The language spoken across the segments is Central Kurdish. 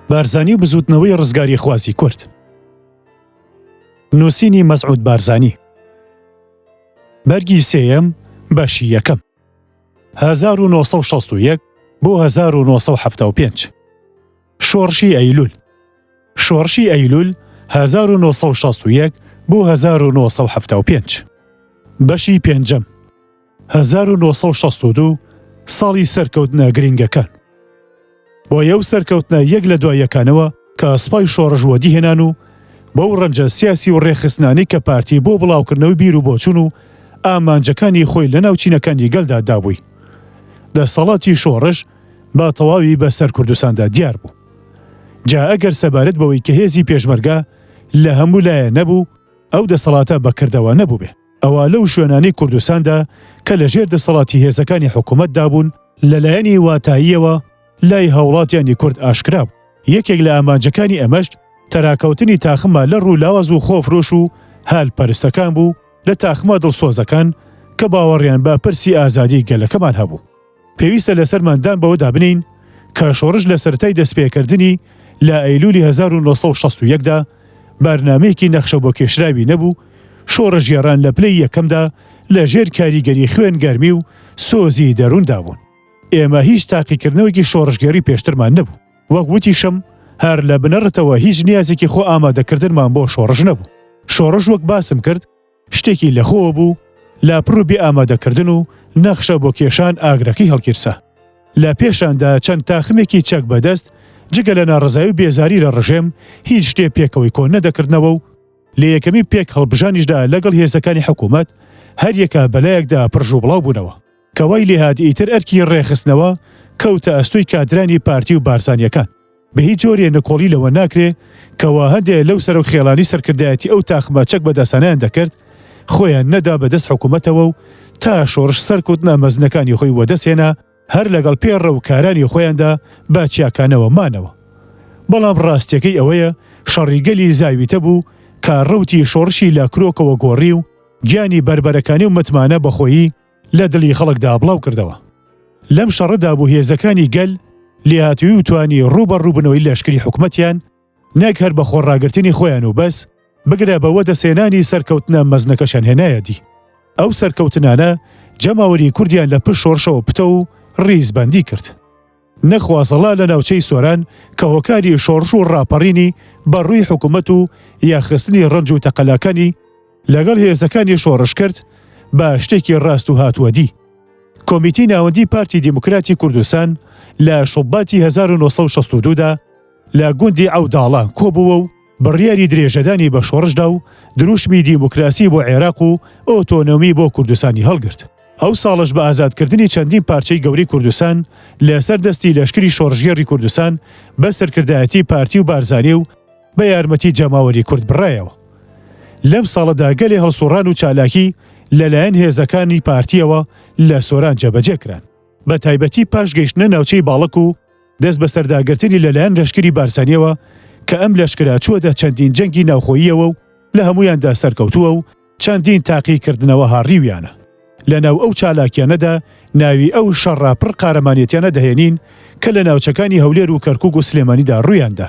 بارزانی و بزووتنەوەی ڕزگاریخوازی کورد. نووسینی مەسعود بارزانی. بەرگی سێیەم بەشی یەکەم. 1961 بۆ 1975 شۆڕشی ئەیلول شۆڕشی ئەیلول 1961 بۆ 1975 بەشی پێنجەم 1962 ساڵی سەرکەوتنە گرنگەکان. بۆیە ئەو سەرکەوتنە یەک لە دوای یەکانەوە کە سوپای شۆڕش وەدی هێنان و بەو ڕەنجە سیاسی و ڕێکخستنانەی کە پارتی بۆ بڵاوکردنەوەی بیر و بۆچوون و ئامانجەکانی خۆی لە ناو چینەکانی گەلدا دابووی دەسەڵاتی شۆڕش بە تەواوی بە سەر کوردستاندا دیار بوو. جا ئەگەر سەبارەت بەوەی کە هێزی پێشمەرگە لە هەموو لایە نەبوو ئەو دەسەڵاتە بە کردەوە نەبووبێ. ئەوا لەو شوێنانەی کوردستاندا کە لە ژێر دەسەڵاتی هێزەکانی حکوومەتدا بوون، لە لایەنی واتاییەوە لای هاوڵاتیانی کورد ئاشکرا بوو. یەکێک لە ئامانجەکانی ئەمەش تەراکەوتنی تاخمە لەڕ و لاواز و خۆفرۆش و هەل پەرستەکان بوو لە تاخمە دڵسۆزەکان کە باوەڕیان بە پرسی ئازادی گەلەکەمان هەبوو. پێویستە لەسەرمان دان بەوەدا بنێین کە شۆڕش لە سەرەتای دەستپێکردنی لە ئەیلولی 1961 دا بەرنامەیەکی نەخشەبۆکێشراوی نەبوو، شۆڕشگێڕان لە پلەی یەکەمدا لە ژێر کاریگەری خوێن گەرمی و سۆزی دەرووندا بوون. ئێمە هیچ تاقیکردنەوەیەکی شۆڕشگێڕی پێشترمان نەبوو. وەک وتیشم هەر لە بنەڕەتەوە هیچ نیازێکی خۆ ئامادەکردنمان بۆ شۆڕش نەبوو. شۆڕش وەک باسم کرد شتێکی لەخۆوە بوو، لاپڕ و بێ ئامادەکردن و نەخشە بۆ کێشان ئاگرەکەی هەڵگیرسا. لە پێشاندا چەند تاخمێکی چەک بەدەست جگە لە ناڕەزایی و بێزاری لە ڕژێم هیچ شتێ پێکەوەی کۆ نەدەکردنەوە و لە یەکەمین پێک هەڵبژانیشدا لەگەڵ هێزەکانی حکوومەت هەریەکە بەلایەکدا پرژ و بڵاو بوونەوە. کە وای لێهات ئیتر ئەرکی ڕێکخستنەوە کەوتە ئەستۆی کادرانی پارتی و بارزانییەکان. بە هیچ جۆرێ نکۆڵی لەوە ناکرێ کەوا هەندێ لەو سەرۆک خێڵانەی سەرکردایەتی ئەو تاقمە چەک بەدەستانەیان دەکرد خۆیان نەدا بە دەست حکوومەتەوە و تا شۆڕش سەرکوتنە مەزنەکانی خۆی وەدەست هێنا هەر لەگەڵ پێڕەوکارانی خۆیاندا بە چیاکانەوە مانەوە. بەڵام ڕاستیەکەی ئەوەیە شەڕی گەلی زاویتە بوو کە ڕەوتی شۆڕشی لە کرۆکەوە گۆڕی و گیانی بەربەرەکانی و متمانە بەخۆیی لە دڵی خەڵکدا بڵاو کردەوە. لەم شەڕەدا بوو هێزەکانی گەل لێهاتوویی و توانی ڕووبەڕووبوونەوەی لەشکری حکومەتیان نەک هەر بە خۆڕاگرتنی خۆیان و بەس، بگرە بە وەدەستهێنانی سەرکەوتنە مەزنەکەشیان هێنایە دی. ئەو سەرکەوتنانە جەماوەری کوردیان لە پشت شۆڕشەوە پتەو و ڕیزبەندی کرد. نەخوازەڵا لە ناوچەی سۆران کە هۆکاری شۆڕش و ڕاپەڕینی بە ڕووی حکومەت و یاخستنی ڕەنج و تەقەلاکانی لەگەڵ هێزەکانی شۆڕش کرد بە شتێکی ڕاست و هاتووە دی. کۆمیتەی ناوەندی پارتی دیموکراتی کوردستان لە شوباتی 1962 دا لە گوندی عەوداڵان کۆبووە و بڕیاری درێژەدانی بە شۆڕش دا و دروشمی دیموکراسی بۆ عێراق و ئۆتۆنۆمی بۆ کوردستانی هەڵگرت. ئەو ساڵەش بە ئازادکردنی چەندین پارچەی گەورەی کوردستان لەسەر دەستی لەشکری شۆڕشگێڕی کوردستان بە سەرکردایەتی پارتی و بارزانی و بە یارمەتی جەماوەری کورد بڕایەوە. لەم ساڵەدا گەلێ هەڵسوڕان و چالاکی لەلایەن هێزەکانی پارتییەوە لە سۆران جێبەجێ کران. بە تایبەتی پاش گەیشتنە ناوچەی باڵەک و دەست بەسەرداگرتنی لەلایەن لەشکری بارزانییەوە کە ئەم لەشکرە چووەتە چەندین جەنگی ناوخۆییەوە و لە هەموویاندا سەرکەوتووە و چەندین تاقیکردنەوە هاڕیویانە. لەناو ئەو چالاکیانەدا ناوی ئەو شەڕە پڕ قارەمانێتیانە دەهێنین کە لە ناوچەکانی هەولێر و کەرکوک و سلێمانیدا ڕوویاندا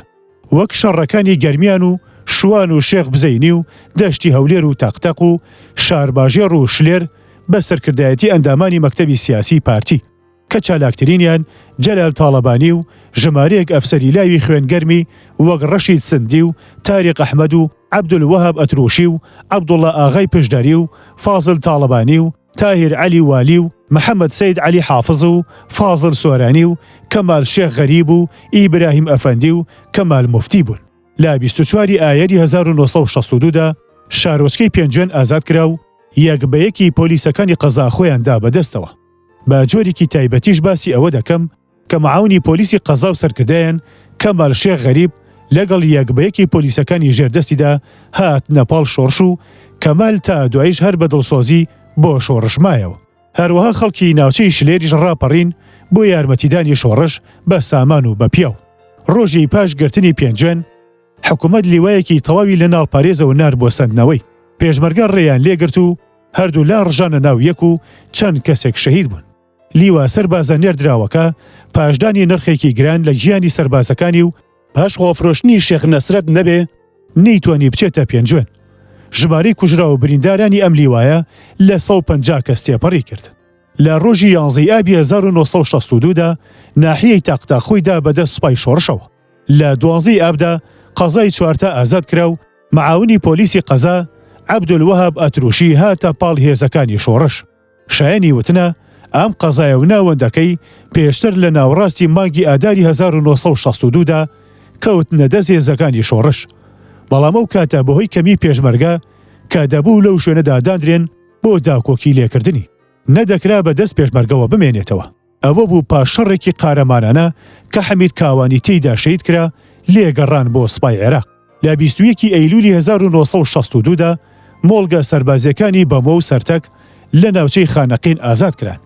وەک شەڕەکانی گەرمیان و شوان و شێخ بزەینی و دەشتی هەولێر و تەقتەق و شارباژێڕ و شلێر بە سەرکردایەتی ئەندامانی مەکتەبی سیاسی پارتی کە چالاکترینیان جەلال تاڵەبانی و ژمارەیەک ئەفسەری لاوی خوێنگەرمی وەک ڕەشید سندی و تاریق ئەحمەد و عەبدولوەهاب ئەتروشی و عەبدوڵا ئاغای پشدەری و فازل تاڵەبانی و تاهیر عەلی والی و محەمەد سەید عەلی حافز و فازل سۆرانی و کەمال شێخ غەریب و ئیبراهیم ئەفەندی و کەمال موفتی بوون. لە 24 ی ئایاری 1962 دا شارۆچکەی پێنجوێن ئازاد کرا و یەک بە یەکی پۆلیسەکانی قەزا خۆیان دا بە دەستەوە. بە جۆرێکی تایبەتیش باسی ئەوە دەکەم کە معاونی پۆلیسی قەزا و سەرکردەیان کەمال شێخ غەریب لەگەڵ یەک بە یەکی پۆلیسەکانی ژێر دەستیدا هاتنە پاڵ شۆڕش و کەمال تا دواییش هەر بە دڵسۆزی بۆ شۆڕش مایەوە. هەروەها خەڵکی ناوچەی شلێریش ڕاپەڕین بۆ یارمەتیدانی شۆڕش بە سامان و بە پیاو. ڕۆژی پاش گرتنی پێنجوێن، حکومەت لیوایەکی تەواوی لە ناڵپارێزەوە نارد بۆ سەندنەوەی. پێشمەرگە ڕێیان لێگرت و هەردوو لا ڕژانە ناو یەک و چەند کەسێک شەهید بوون. لیوا سەربازە نێردراوەکە پاش دانی نرخێکی گران لە گیانی سەربازەکانی و. پاش خۆفرۆشتنی شێخ نەسرەت نەبێ نەیتوانی بچێتە پێنجوێن. ژمارەی کوژراو و بریندارانی ئەم لیوایە لە 150 کەس تێپەڕی کرد. لە ڕۆژی یانزەی ئابی 1962 دا ناحیەی تاقتاق خۆی دا بەدەست سوپای شۆڕشەوە. لە دوانزەی ئابدا قەزای چوارتا ئازاد کرا و معاونی پۆلیسی قەزا عەبدولوەهاب ئەتروشی هاتە پاڵ هێزەکانی شۆڕش. شایەنی وتنە، ئەم قەزایە و ناوەندەکەی پێشتر لە ناوەڕاستی مانگی ئاداری 1962 دا کەوتنە دەست هێزەکانی شۆڕش، بەڵام ئەو کاتە بەهۆی کەمی پێشمەرگە کە دەبوو لەو شوێنەدا داندرێن بۆ داکۆکی لێکردنی، نەدەکرا بە دەست پێشمەرگەوە بمێنێتەوە. ئەوە بوو پاش شەڕێکی قارەمانانە کە حەمید کاوانی تێیدا شەهید کرا، لێگەڕان بۆ سوپای عێراق. لە 21 ی ئەیلولی 1962 دا مۆڵگە سەربازییەکانی بەمۆ و سەرتەک لە ناوچەی خانەقین ئازاد کران.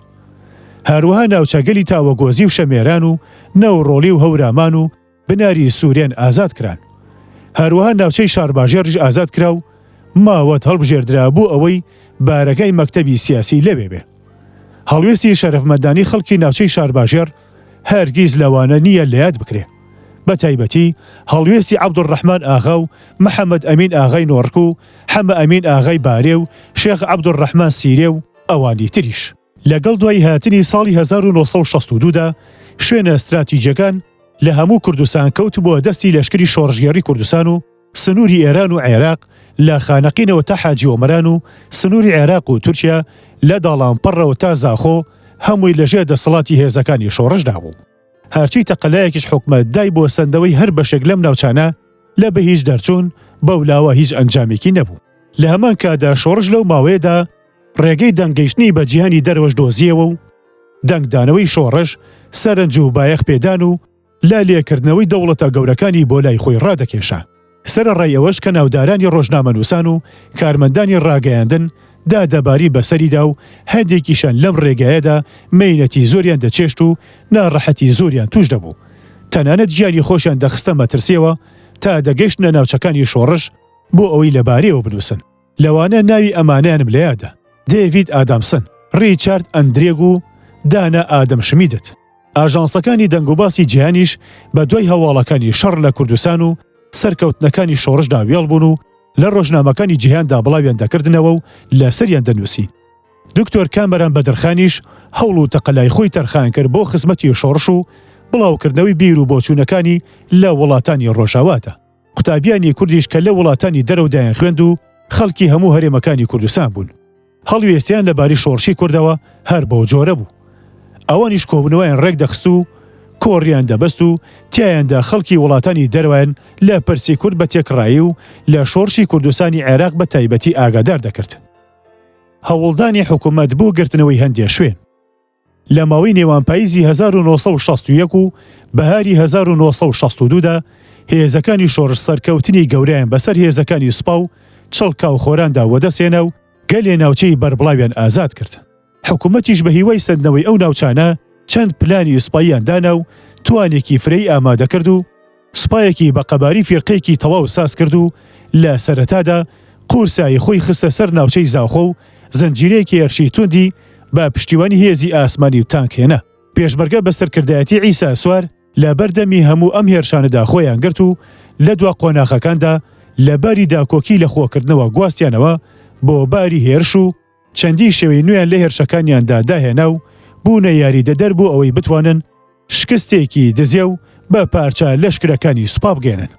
هەروەها ناوچەگەلی تاوەگۆزی و شەمێران و نەوڕۆڵی و هەورامان و بناری سورێن ئازاد کران. هەروەها ناوچەی شارباژێڕیش ئازاد کرا و ماوەت هەڵبژێردرا بۆ ئەوەی بارەگای مەکتەبی سیاسی لەوێ بێ. هەڵوێستی شەرەفمەندانی خەڵکی ناوچەی شارباژێڕ هەرگیز لەوانە نییە لەیاد بکرێ. بە تایبەتی هەڵوێستی عەبدولڕەحمان ئاغا و محەمەد ئەمین ئاغای نۆڕک و حەمە ئەمین ئاغای بارێ و شێخ عەبدولڕەحمان سیرێ و ئەوانی تریش. لەگەڵ دوای هاتنی ساڵی 1962 دا شوێنە ستراتیجیەکان لە هەموو کوردستان کەوتبووە دەستی لەشکری شۆڕشگێڕی کوردستان و سنووری ئێران و عێراق لە خانەقینەوە تا حاجی ئۆمەران و سنووری عێراق و تورکیا لە داڵانپەڕەوە تا زاخۆ هەمووی لەژێر دەسەڵاتی هێزەکانی شۆڕشدا بوو. هەرچی تەقەلایەکیش حکومەت دای بۆ سەندنەوەی هەر بەشێک لەم ناوچانە لە بەهیچ دەرچوون بەولاوە هیچ ئەنجامێکی نەبوو. لە هەمان کاتدا شۆڕش لەو ماوەیەدا ڕێگەی دەنگگەیشتنی بە جیهانی دەرەوەش دۆزییەوە و دەنگدانەوەی شۆڕش سەرنج و بایەخ پێدان و لا لێکردنەوەی دەوڵەتە گەورەکانی بۆ لای خۆی ڕادەکێشا. سەرەڕای ئەوەش کە ناودارانی ڕۆژنامەنووسان و کارمەندانی ڕاگەیاندن دادەبارین بەسەریدا و هەندێکیشیان لەم ڕێگایەدا مەینەتی زۆریان دەچێشت و ناڕەحەتی زۆریان تووش دەبوو تەنانەت گیانی خۆشیان دەخستە مەترسیەوە تا دەگەیشتنە ناوچەکانی شۆڕش بۆ ئەوەی لەبارەیەوە بنووسن. لەوانە ناوی ئەمانەیانم لە یادە، دێڤید ئادامسن، ڕیچارد ئەندرێگ و دانا ئادەم شمیدت. ئاژانسەکانی دەنگوباسی جیهانیش بە دوای هەواڵەکانی شەڕ لە کوردستان و سەرکەوتنەکانی شۆڕشدا وێڵ بوون و لە ڕۆژنامەکانی جیهاندا بڵاویان دەکردنەوە و لەسەریان دەنووسین. دکتۆر کامەران بەدرخانیش هەوڵ و تەقەلای خۆی تەرخان کرد بۆ خزمەتی شۆڕش و بڵاوکردنەوەی بیر و بۆچوونەکانی لە وڵاتانی ڕۆژاوادا. قوتابیانی کوردیش کە لە وڵاتانی دەرەوە دەیانخوێند و خەڵکی هەموو هەرێمەکانی کوردستان بوون، هەڵوێستیان لە باری شۆڕشی کوردەوە هەر بەو جۆرە بوو. ئەوانیش کۆبوونەوەیان ڕێک دەخست و کۆڕیان دەبەست و تیایاندا خەڵکی وڵاتانی دەرەوەیان لە پرسی کورد بە تێکڕایی و لە شۆڕشی کوردستانی عێراق بە تایبەتی ئاگادار دەکرد. هەوڵدانی حکوومەت بۆ گرتنەوەی هەندێ شوێن. لە ماوەی نێوان پاییزی 1961 و بەهاری 1962 دا هێزەکانی شۆڕش سەرکەوتنی گەورەیان بەسەر هێزەکانی سوپا و چڵکاوخۆراندا وەدەستهێنا و گەلێ ناوچەی بەربڵاویان ئازاد کرد. حکومەتیش بە هیوای سەندنەوەی ئەو ناوچانە چەند پلانی سوپاییان دانا و توانێکی فرەی ئامادە کرد و سوپایەکی بە قەباری فیرقەیەکی تەواو ساز کرد و لە سەرەتادا قورسایی خۆی خستە سەر ناوچەی زاخۆ و زنجیرەیەکی هێرشی توندی بە پشتیوانی هێزی ئاسمانی و تانک هێنا. پێشمەرگە بە سەرکردایەتی عیسا سوار لە بەردەمی هەموو ئەم هێرشانەدا خۆیان گرت و لە دوا قۆناخەکاندا لە باری داکۆکی لە خۆکردنەوە گواستیانەوە بۆ باری هێرش و چەندین شێوەی نوێیان لە هێرشەکانیاندا داهێنا و بوونە یاریدەدەر بۆ ئەوەی بتوانن شکستێکی دزێو بە پارچە لەشکرەکانی سوپا بگەیەنن.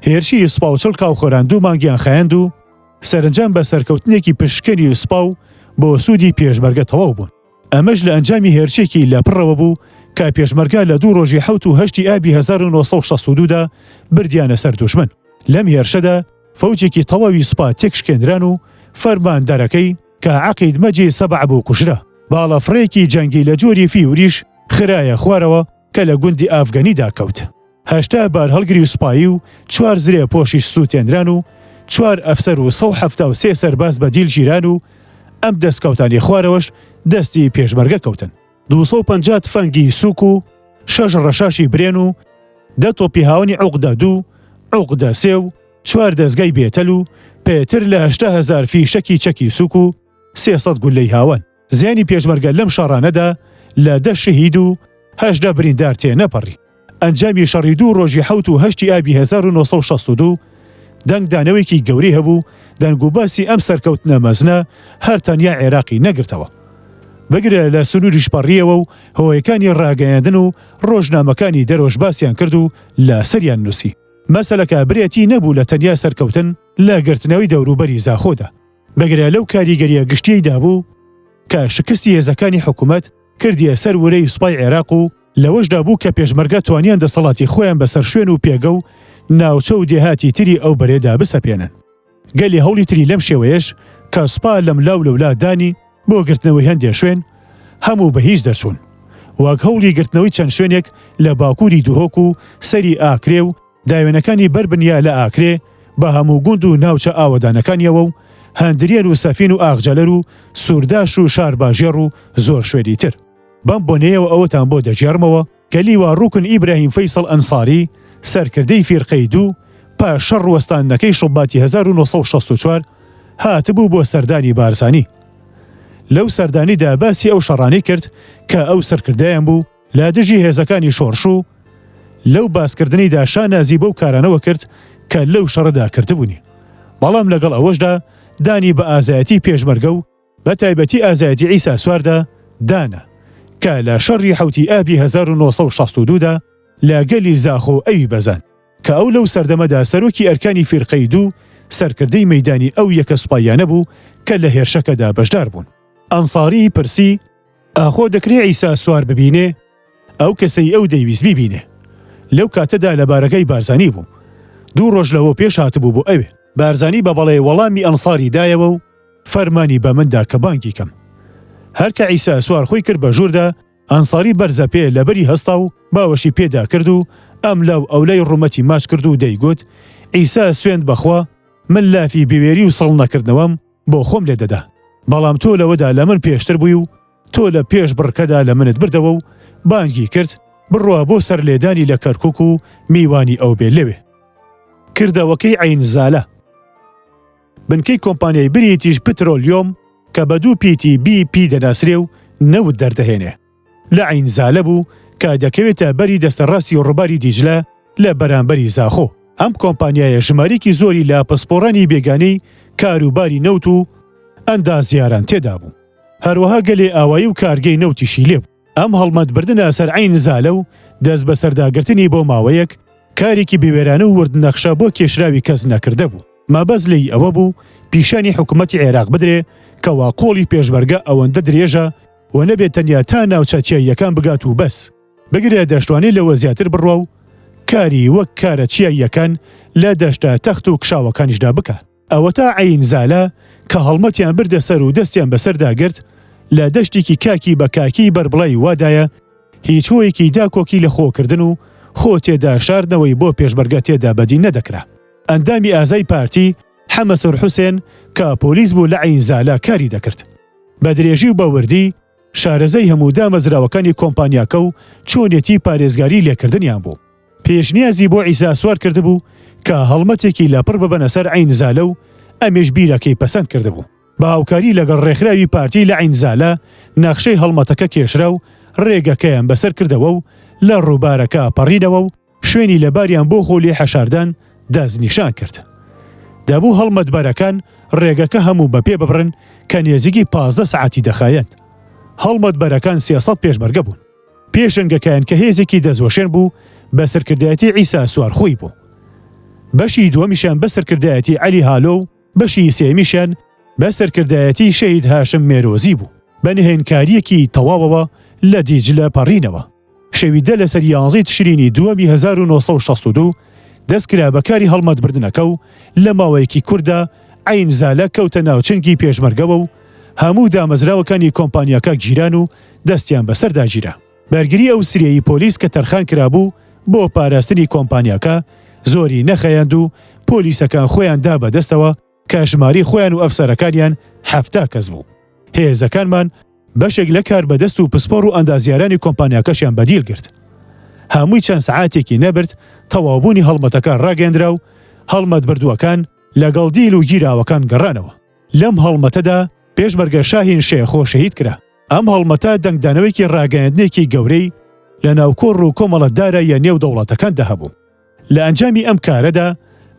هێرشی سوپا و چڵکاوخۆران دوو مانگیان خایاند و سەرەنجام بە سەرکەوتنێکی پشتشکێنی سوپا و بۆ سوودی پێشمەرگە تەواو بوون. ئەمەش لە ئەنجامی هێرشێکی لەپڕەوە بوو کە پێشمەرگە لە دوو ڕۆژی حەوت و هەشتی ئابی 1962 دا بردیانە سەر دوژمن. لەم هێرشەدا فەوجێکی تەواوی سوپا تێکشکێنران و فەرماندەرەکەی کە عەقید مەجید سەبع بوو کوژرا. باڵەفڕێکی جەنگی لە جۆری فیوریش خرایە خوارەوە کە لە گوندی ئافگەنیدا کەوت. 80 بارهەڵگری سوپایی و چوار زرێپۆشیش سووتێنران و چوار ئەفسەر و 173 سەرباز بە دیل گیران و ئەم دەستکەوتانەی خوارەوەش دەستی پێشمەرگە کەوتن. 250 تفەنگی سووک و شەش ڕەشاشی برێن و دە تۆپی هاوەنی عوقدە دوو، عوقدە سێ و چوار دەزگای بێتەل و پتر لە 80 هەزار فیشەکی چەکی سووک و 300 گوللەی هاوەن. زیانی پێشمەرگە لەم شەڕانەدا لە دە شەهید و 18 بریندار تێنەپەڕی. ئەنجامی شەڕی دوو ڕۆژی حەوت و هەشتی ئابی 1962 دەنگدانەوەیەکی گەورەی هەبوو، دەنگوباسی ئەم سەرکەوتنە مەزنە هەر تەنیا عێراقی نەگرتەوە. بگرە لە سنووریش پەڕییەوە و هۆیەکانی ڕاگەیاندن و ڕۆژنامەکانی دەرەوەش باسیان کرد و لە سەریان نووسی. مەسەلەکە برێتی نەبوو لە تەنیا سەرکەوتن لە گرتنەوەی دەوروبەری زاخۆدا. بگرە لەو کاریگەرییە گشتییەیدا بوو کە شکستی هێزەکانی حکومەت کردیە سەر ورەی سوپای عێراق و لەوەشدا بوو کە پێشمەرگە توانیان دەسەڵاتی خۆیان بەسەر شوێن و پێگە و ناوچە و دێهاتی تری ئەو بەرەیەدا بسەپێنن. گەلێ هەوڵی تری لەم شێوەیەش کە سوپا لەملا و لەولا دانی بۆ گرتنەوەی هەندێ شوێن، هەموو بە هیچ دەرچوون. وەک هەوڵی گرتنەوەی چەند شوێنێک لە باکووری دهۆک و سەری ئاکرێ و داوێنەکانی بەر بنیا لە ئاکرێ بە هەموو گوند و ناوچە ئاوەدانەکانیەوە و هەندرێن و سەفین و ئاغجەلەر و سوورداش و شارباژێڕ و زۆر شوێنی تر. بەم بۆنەیەوە ئەوەتان بۆ دەگێڕمەوە کە لیوا ڕوکن ئیبراهیم فەیسەڵ ئەنساری سەرکردەی فیرقەی دوو پاش شەڕ وەستاندنەکەی شوباتی 1964 هاتبوو بۆ سەردانی بارزانی. لەو سەردانیدا باسی ئەو شەڕانەی کرد کە ئەو سەرکردەیان بوو لە دژی هێزەکانی شۆڕش و لەو باسکردنیدا شانازی بەو کارانەوە کرد کە لەو شەڕەدا کردبوونی. بەڵام لەگەڵ ئەوەشدا دانی بە ئازایەتی پێشمەرگە و بە تایبەتی ئازایەتی عیسا سواردا دانا کە لە شەڕی حەوتی ئابی 1962 دا لە گەلی زاخۆ ئەوی بەزاند کە ئەو لەو سەردەمەدا سەرۆکی ئەرکانی فیرقەی دوو سەرکردەی مەیدانی ئەو یەکە سوپاییانە بوو کە لە هێرشەکەدا بەشدار بوون. ئەنساری پرسی، ئاخۆ دەکرێ عیسا سوار ببینێ؟ ئەو کەسەی ئەو دەیویست بیبینێ لەو کاتەدا لە بارەگای بارزانی بوو. دوو ڕۆژ لەوە پێش هاتبوو بۆ ئەوێ. بارزانی بە بەڵێ وەڵامی ئەنساری دایەوە و فەرمانی بە من دا کە بانگی کەم. هەر کە عیسا سوار خۆی کرد بە ژووردا، ئەنساری بەرزە پێ لە بەری هەستا و باوەشی پێدا کرد و ئەملا و ئەولای ڕوومەتی ماچ کرد و دەیگوت، عیسا سوێند بە خوا من لافی بوێری و سڵ نەکردنەوەم بۆ خۆم لێ دەدا، بەڵام تۆ لەوەدا لە من پێشتر بووی و تۆ لە پێش بڕکەدا لە منت بردەوە و بانگی کرد بڕوا بۆ سەرلێدانی لە کەرکوک و میوانی ئەو بێ لەوێ. کردەوەکەی عەین زالە. بنکەی کۆمپانیای بریتیش پترۆلیۆم کە بە دوو پیتی بی پی دەناسرێ و نەوت دەردەهێنێ لە عەین زالە بوو کە دەکەوێتە بەری دەستە ڕاستی ڕووباری دیجلە لە بەرامبەری زاخۆ. ئەم کۆمپانیایە ژمارێکی زۆری لە پسپۆڕانی بێگانەی کاروباری نەوت و ئەندازیاران تێدا بوو. هەروەها گەلێ ئاوایی و کارگەی نەوتیشی لێ بوو. ئەم هەڵمەت بردنە سەر عەین زالە و دەست بەسەرداگرتنی بۆ ماوەیەک کارێکی بوێرانە و ورد نەخشە بۆ کێشراوی کەس نەکردە بوو. مەبەست لێی ئەوە بوو پیشانی حکومەتی عێراق بدرێ کەوا قۆڵی پێشمەرگە ئەوەندە درێژە و نەبێ تەنیا تا ناوچە چیاییەکان بگات و بەس، بگرە دەشتوانێ لەوە زیاتر بڕوا و کاری وەک کارە چیاییەکان لە دەشتە تەخت و کشاوەکانیشدا بکا. ئەوەتا عەین زالە کە هەڵمەتیان بردە سەر و دەستیان بەسەردا گرت، لە دەشتێکی کاکی بە کاکیی بەربڵاوی وادایە، هیچ هۆیەکی داکۆکی لە خۆکردن و خۆ تێدا شاردنەوەی بۆ پێشمەرگە تێدا بەدی نەدەکرا. ئەندامی ئازای پارتی، حەمەسوور حوسێن، کە پۆلیس بوو لە عەین زالە کاری دەکرد. بە درێژی و بە وردی شارەزای هەموو دامەزراوەکانی کۆمپانیاکە و چۆنیەتی پارێزگاری لێکردنیان بوو. پێشنیازی بۆ عیسا سوار کردبوو کە هەڵمەتێکی لەپڕ ببەنە سەر عەین زالە و ئەمیش بیرەکەی پەسەند کردبوو. بە هاوکاری لەگەڵ ڕێکخراوی پارتی لە عەین زالە نەخشەی هەڵمەتەکە کێشرا و ڕێگەکەیان بەسەر کردەوە و لە ڕووبارەکە پەڕینەوە و شوێنی لەباریان بۆ خۆ لێ حەشاردان دەستنیشان کرد. دەبوو هەڵمەتبەرەکان ڕێگەکە هەموو بە پێ ببڕن کە نێزیکی 15 سەعاتی دەخایەند. هەڵمەتبەرەکان 300 پێشمەرگە بوون. پێشەنگەکەیان کە هێزێکی دەستوەشێن بوو بە سەرکردایەتی عیسا سوارخۆی بوو. بەشی دووەمیشیان بە سەرکردایەتی عەلی هالۆ و بەشی سێیەمیشیان بە سەرکردایەتی شەهید هاشم مێرۆزی بوو. بە نهێنکارییەکی تەواوەوە لە دیجلە پەڕینەوە. شەوی دە لەسەر یانزەی تشرینی دووەمی 1962 دەست کرا بە کاری هەڵمەتبردنەکە و لە ماوەیەکی کورتدا عەین زالە کەوتە ناو چنگی پێشمەرگەوە و هەموو دامەزراوەکانی کۆمپانیاکە گیران و دەستیان بەسەردا گیرا. بەرگری ئەو سرێی پۆلیس کە تەرخان کرابوو بۆ پاراستنی کۆمپانیاکە زۆری نەخایاند و پۆلیسەکان خۆیان دا بەدەستەوە کە ژمارەی خۆیان و ئەفسەرەکانیان 70 کەس بوو. هێزەکانمان بەشێک لە کاربەدەست و پسپۆڕ و ئەندازیارانی کۆمپانیاکەشیان بەدیل گرت. هەمووی چەند سەعاتێکی نەبرد تەواوبوونی هەڵمەتەکە ڕاگەیەندرا و هەڵمەتبردووەکان لەگەڵ دیل و گیراوەکان گەڕانەوە. لەم هەڵمەتەدا پێشمەرگە شاهین شێخۆ شەهید کرا. ئەم هەڵمەتە دەنگدانەوەیەکی ڕاگەیاندنێکی گەورەی. لە ناو کۆڕ و کۆمەڵە داراییە نێودەوڵەتەکاندا هەبوو. لە ئەنجامی ئەم کارەدا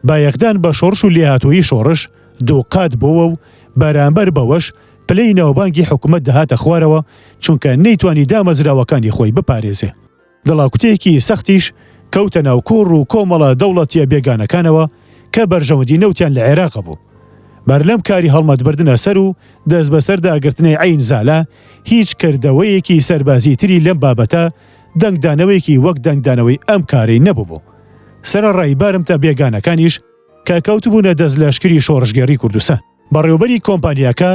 بایەخدان بە شۆڕش و لێهاتوویی شۆڕش دووقات بۆوە و بەرامبەر بەوەش پلەی ناوبانگی حکومەت دەهاتە خوارەوە چونکە نەیتوانی دامەزراوەکانی خۆی بپارێزێ. دڵاکوتێکی سەختیش کەوتە ناو کۆڕ و کۆمەڵە دەوڵەتیە بێگانەکانەوە کە بەرژەوەندی نەوتیان لە عێراق هەبوو. بەر لەم کاری هەڵمەت بردنە سەر و دەستبەسەردا گرتنەی عەین زالە هیچ کردەوەیەکی سەربازی تری لەم بابەتە دەنگدانەوەیەکی وەک دەنگدانەوەی ئەم کارەی نەبووبوو. سەرەڕای بارمتە بێگانەکانیش کە کەوتبوونە دەست لەشکری شۆڕشگێڕی کوردستان. بەڕێوبەری کۆمپانیاکە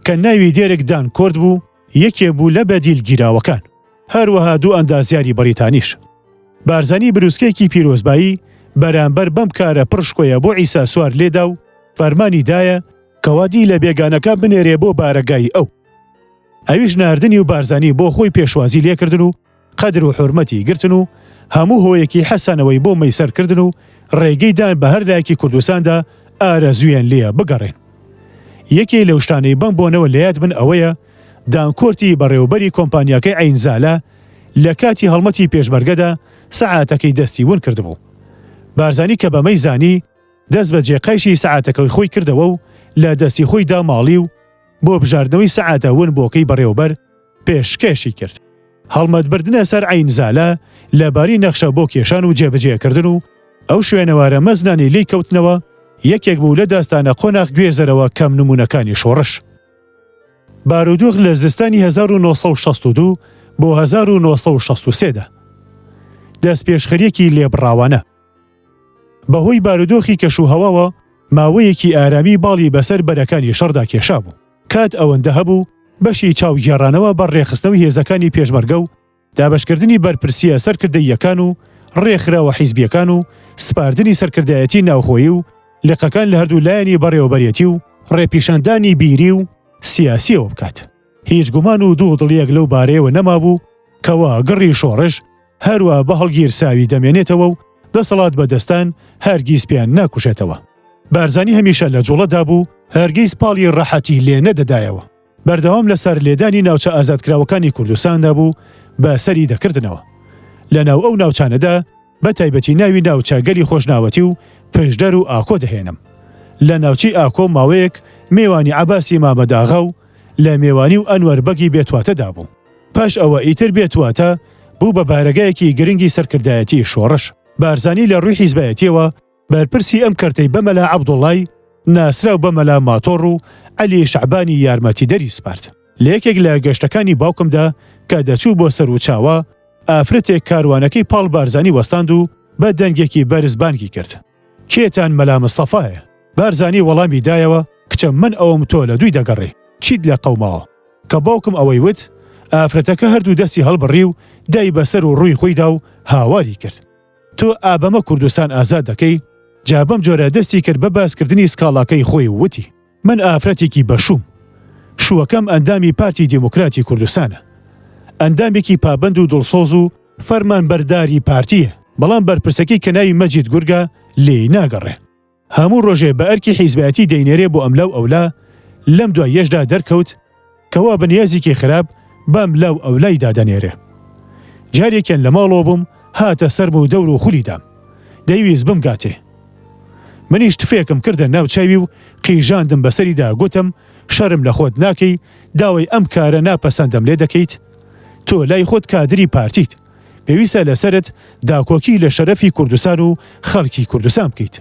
کە ناوی دێرک دان کۆرت بوو یەکێ بوو لە بەدیل گیراوەکان. هەروەها دوو ئەندازیاری بەریتانیش. بارزانی بروسکەیەکی پیرۆزبایی بەرامبەر بەم کارە پڕ شکۆیە بۆ عیسا سوار لێدا و فەرمانی دایە کەوا دیلە بێگانەکان بنێرێ بۆ بارەگای ئەو. ئەویش ناردنی و بارزانی بۆ خۆی پێشوازی لێکردن و قەدر و حورمەتی گرتن و هەموو هۆیەکی حەسانەوەی بۆ مەیسەر کردن و ڕێگەی دان بە هەر لایەکی کوردستاندا ئارەزوویان لێیە بگەڕێن. یەکێ لەو شتانەی بەم بۆنەوە لە یاد بن ئەوەیە دانکۆرتی بەڕێوەبەری کۆمپانیاکەی عەین زالە لە کاتی هەڵمەتی پێشمەرگەدا سەعاتەکەی دەستی ون کردبوو. بارزانی کە بەمەی زانی دەست بەجێ قایشی سەعاتەکەی خۆی کردەوە و لە دەستی خۆی داماڵی و بۆ بژاردنەوەی سەعاتە ون بۆکەی بەڕێوەبەر پێشکێشی کرد. هەڵمەت بردنە سەر عەین زالە لە باری نەخشە بۆ کێشان و جێبەجێکردن و ئەو شوێنەوارە مەزنانەی لێی کەوتنەوە یەکێک بوو لە داستانە قۆناغ گوێزەرەوە کەم نموونەکانی شۆڕش. بارودۆخ لە زستانی 1962 بۆ 1963 دا. دەستپێشخەرییەکی لێبڕاوانە. بەهۆی بارودۆخی کەشوهەواوە ماوەیەکی ئارامی باڵی بەسەر بەرەکانی شەڕدا کێشابوو. کات ئەوەندە هەبوو بەشی چاوگێڕانەوە بە ڕێکخستنەوەی هێزەکانی پێشمەرگە و دابەشکردنی بەرپرسییە سەرکردەییەکان و ڕێکخراوە حیزبییەکان و سپاردنی سەرکردایەتی ناوخۆیی و لقەکان لە هەردوو لایەنی بەڕێوەبەرێتی و ڕێپیشاندانی بیری و سیاسییەوە بکات. هیچ گومان و دوودڵییەک لەو بارەیەوە نەمابوو کەوا گڕی شۆڕش هەروا بە هەڵگیرساوی دەمێنێتەوە و دەسەڵات بەدەستان هەرگیز پێیان ناکوژێتەوە. بارزانی هەمیشە لە جوڵەدا بوو، هەرگیز پاڵی ڕەحەتی لێ نەدەدایەوە. بەردەوام لە سەر لێدانی ناوچە ئازادکراوەکانی کوردستاندا بوو بە سەری دەکردنەوە. لە ناو ئەو ناوچانەدا بە تایبەتی ناوی ناوچە گەلی خۆشناوەتی و پشدەر و ئاکۆ دەهێنم. لە ناوچەی ئاکۆ ماوەیەک مێوانی عەباسی مامەداغا و لە مێوانی و ئەنوەر بەگی بێتواتەدا بوو. پاش ئەوە ئیتر بێتواتە بوو بە بارەگایەکی گرنگی سەرکردایەتی شۆڕش. بارزانی لە ڕووی حیزبایەتیەوە بەرپرسی ئەم کەرتەی بە مەلا عەبدوڵای ناسراو بە مەلا ماتۆڕ و عەلی شەعبانی یارمەتیدەری سپارد. لە یەکێک لە گەشتەکانی باوکمدا کە دەچوو بۆ سەروچاوە، ئافرەتێک کاروانەکەی پاڵ بارزانی وەستاند و بە دەنگێکی بەرز بانگی کرد، کێتان مەلا مستەفایە؟ بارزانی وەڵامی دایەوە، کچم من ئەوم تۆ لە دووی دەگەڕێی، چیت لێ قەوماوە؟ کە باوکم ئەوەی وت، ئافرەتەکە هەردوو دەستی هەڵبڕی و دای بە سەر و ڕووی خۆیدا و هاواری کرد. تۆ ئا بەمە کوردستان ئازاد دەکەی؟ جا بەم جۆرە دەستی کرد بە باسکردنی سکاڵاکەی خۆی و وتی. من ئافرەتێکی بەشووم. شووەکەم ئەندامی پارتی دیموکراتی کوردستانە. ئەندامێکی پابەند و دڵسۆز و فەرمانبەرداری پارتییە، بەڵام بەرپرسەکەی کە ناوی مەجید گورگە لێی ناگەڕێ. هەموو ڕۆژێ بە ئەرکی حیزبایەتی دەینێرێ بۆ ئەملا و ئەولا، لەم دواییەشدا دەرکەوت کەوا بە نیازێکی خراپ بەم لا و ئەولایدا دەنێرێ. جارێکیان لە ماڵەوە بووم هاتە سەرم و دەور و خولی دام. دەیویست بمگاتێ. منیش تفێکم کردە ناو چاوی و قیژاندم بەسەریدا گوتم شەرم لە خۆت ناکەی داوای ئەم کارە ناپەسەندەم لێ دەکەیت؟ تۆ لای خۆت کادری پارتیت. پێویستە لەسەرت داکۆکی لە شەرەفی کوردستان و خەڵکی کوردستان بکەیت.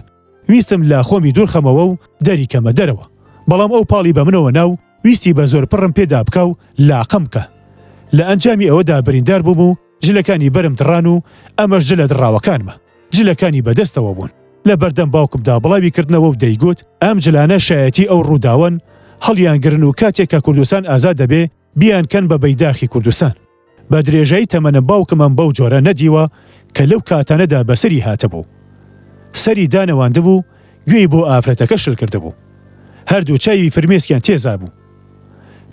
ویستم لە خۆمی دوورخەمەوە و دەریکەمە دەرەوە، بەڵام ئەو پاڵی بە منەوە نا و ویستی بە زۆر پڕم پێدا بکا و لاقەم بکا. لە ئەنجامی ئەوەدا بریندار بووم و جلەکانی بەرم دڕان و ئەمەش جلە دڕاوەکانمە. جلەکانی بە دەستەوە بوون. لە بەردەم باوکمدا بڵاوی کردنەوە و دەیگوت، ئەم جلانە شایەتی ئەو ڕووداوەن، هەڵیانگرن و کاتێک کە کوردستان ئازاد دەبێ، بیانکەن بە بەیداخی کوردستان. بە درێژایی تەمەنم باوکمم بەو جۆرە نەدیوە کە لەو کاتانەدا بەسەری هاتبوو. سەری دانەواندبوو، گوێی بۆ ئافرەتەکە شل کردبوو. هەردوو چاوی فرمێسکیان تێزابوو.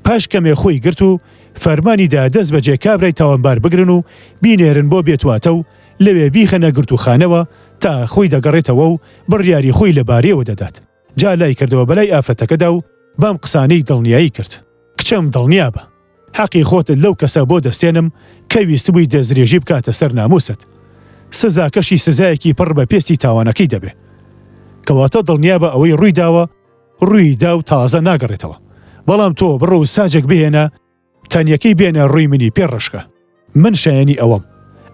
پاش کەمێ خۆی گرت و فەرمانی دا دەست بەجێ کابرای تاوانبار بگرن و بینێرن بۆ بێتواتە و لەوێ بیخەنە گرتووخانەوە تا خۆی دەگەڕێتەوە و بڕیاری خۆی لەبارەیەوە دەدات. جا لای کردەوە بەلای ئافرەتەکەدا و بەم قسانەی دڵنیایی کرد. کچم دڵنیابە. حەقی خۆتت لەو کەسە بۆ دەستێنم کە ویستبووی دەستدرێژی بکاتە سەر ناموست. سزاکەشی سزایەکی پڕ بە پێستی تاوانەکەی دەبێ. کەواتە دڵنیابە ئەوەی ڕووی داوە ڕووی دا و تازە ناگەڕێتەوە. بەڵام تۆ بڕۆ و ساجێک بهێنە تەنیەکەی بێنە ڕووی منی پێ ڕەشکە. من شایەنی ئەوەم.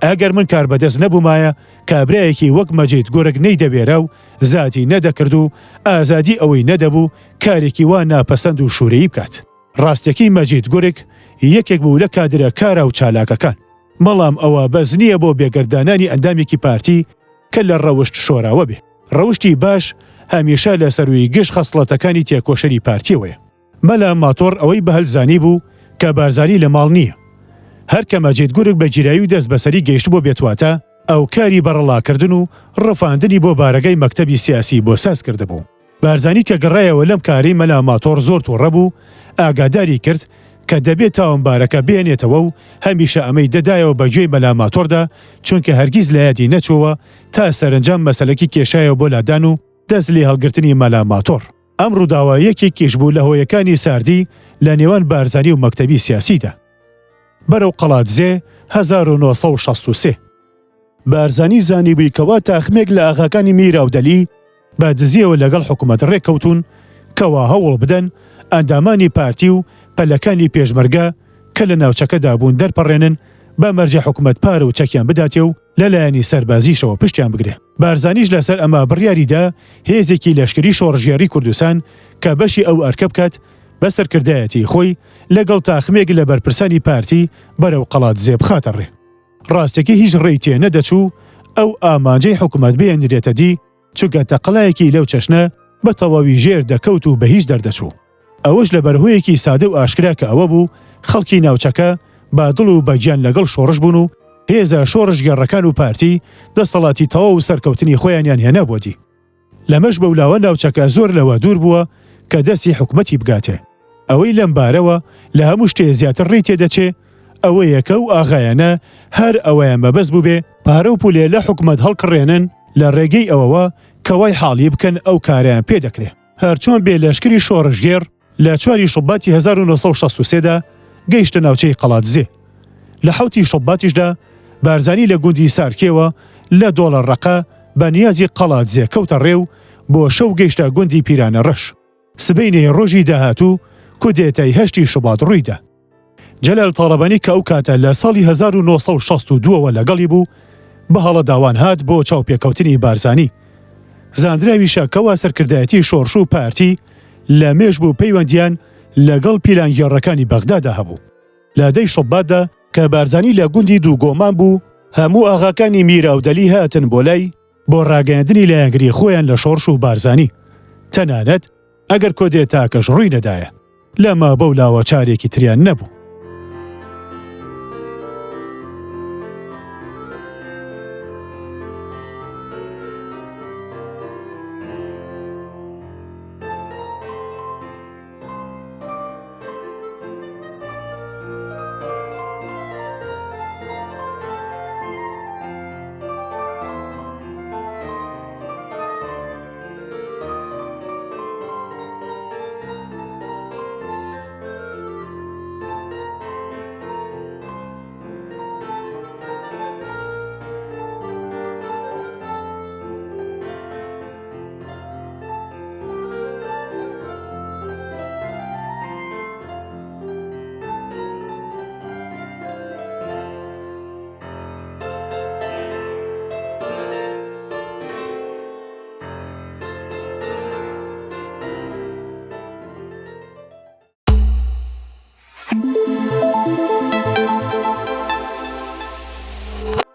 ئەگەر من کاربەدەست نەبوومایە کابرایەکی وەک مەجید گورگ نەیدەوێرا و زاتی نەدەکرد و ئازادی ئەوەی نەدەبوو کارێکی وا ناپەسەند و شوورەیی بکات. ڕاستیەکەی مەجید گورگ یەکێک بوو لە کادرە کارا و چالاکەکان. بەڵام ئەوە بەس نییە بۆ بێگەرددانانی ئەندامێکی پارتی کە لە ڕەوشت شۆراوە بێ. ڕەوشتی باش هەمیشە لە سەرووی گشت خەسڵەتەکانی تێکۆشەری پارتیەوەیە. مەلا ماتۆڕ ئەوەی بە هەل زانیبوو کە بارزانی لە ماڵ نییە. هەر کە مەجید گورگ بە گیراوی و دەستبەسەری گەیشتبووە بێتواتە، ئەو کاری بەڕەڵاکردن و ڕفاندنی بۆ بارەگای مەکتەبی سیاسی بۆ ساز کردبوو. بارزانی کە گەڕایەوە لەم کارەی مەلا ماتۆڕ زۆر توڕە بوو، ئاگاداری کرد کە دەبێ تاوانبارەکە بهێنێتەوە و هەمیشە ئەمەی دەدایەوە بە گوێی مەلا ماتۆڕدا، چونکە هەرگیز لە یادی نەچۆوە تا سەرەنجام مەسەلەکی کێشایەوە بۆ لادان و دەست لێ هەڵگرتنی مەلا ماتۆڕ. ئەم ڕووداوە یەکێکیش بوو لە هۆیەکانی ساردی لە نێوان بارزانی و مەکتەبی سیاسیدا. بەرەو قەڵادزێ 1963. بارزانی زانیبووی کەوا تاخمێک لە ئاغاکانی میراودەلی بە دزیەوە لەگەڵ حکومەت ڕێککەوتوون کەوا هەوڵ بدەن ئەندامانی پارتی و پەلەکانی پێشمەرگە کە لە ناوچەکەدا بوون دەرپەڕێنن بە مەرجێ حکومەت پارە و چەکیان بداتێ و لە لایەنی سەربازیشەوە پشتیان بگرێ. بارزانیش لەسەر ئەمە بڕیاری دا هێزێکی لەشکری شۆڕشگێڕی کوردستان کە بەشی ئەو ئەرکە بکات بە سەرکردایەتیی خۆی لەگەڵ تاخمێک لە بەرپرسانی پارتی بەرەو قەڵادزێ بخاتە ڕێ. ڕاستەکەی هیچ ڕێی تێ نەدەچوو ئەو ئامانجەی حکومەت بهێنرێتە دی، چونکە تەقەلایەکی لەو چەشنە بە تەواوی ژێر دەکەوت و بە هیچ دەردەچوو. ئەوەش لەبەر هۆیەکی سادە و ئاشکرا کە ئەوە بوو خەڵکی ناوچەکە بە دڵ و بە گیان لەگەڵ شۆڕش بوون و هێزە شۆڕشگێڕەکان و پارتی دەسەڵاتی تەواو و سەرکەوتنی خۆیانیان هێنابووە دی. لەمەش بەولاوە ناوچەکە زۆر لەوە دوور بووە کە دەستی حکومەتی بگاتێ. ئەوەی لەم بارەوە لە هەموو شتێ زیاتر ڕێی تێدەچێ ئەوەیە کە ئەو ئاغایانە هەر ئەوەیان مەبەست بووبێ پارە و پولێ لە حکومەت هەڵکڕێنن لە ڕێگەی ئەوەوە کە وای حاڵی بکەن ئەو کارەیان پێ دەکرێ. هەرچۆن بێ لەشکری شۆڕشگێڕ لە چواری شوباتی 1963 دا گەیشتە ناوچەی قەڵادزێ. لە حەوتی شوباتیشدا بارزانی لە گوندی سارکێوە لە دۆڵە ڕەقە بە نیازی قەڵادزێ کەوتە ڕێ و بۆ شەو گەیشتە گوندی پیرانە ڕەش. سبەینێی ڕۆژی داهاتوو کودێتای هەشتی شوبات ڕوویدا. جەلال تاڵەبانی کە ئەو کاتە لە ساڵی 1962 ەوە لەگەڵی بوو، بە هەڵەداوان هات بۆ چاوپێکەوتنی بارزانی. زاندراویشە کەوا سەرکردایەتی شۆڕش و پارتی لە مێژ بوو پەیوەندیان لەگەڵ پیلانگێڕەکانی بەغدادا هەبوو. لە دەی شوباتدا کە بارزانی لە گوندی دووگۆمان بوو، هەموو ئاغاکانی میراودەلی هاتن بۆ لای بۆ ڕاگەیاندنی لایەنگری خۆیان لە شۆڕش و بارزانی، تەنانەت ئەگەر کۆدێتاکەش ڕووی نەدایە. لەمە بەولاوە چارێکی تریان نەبوو.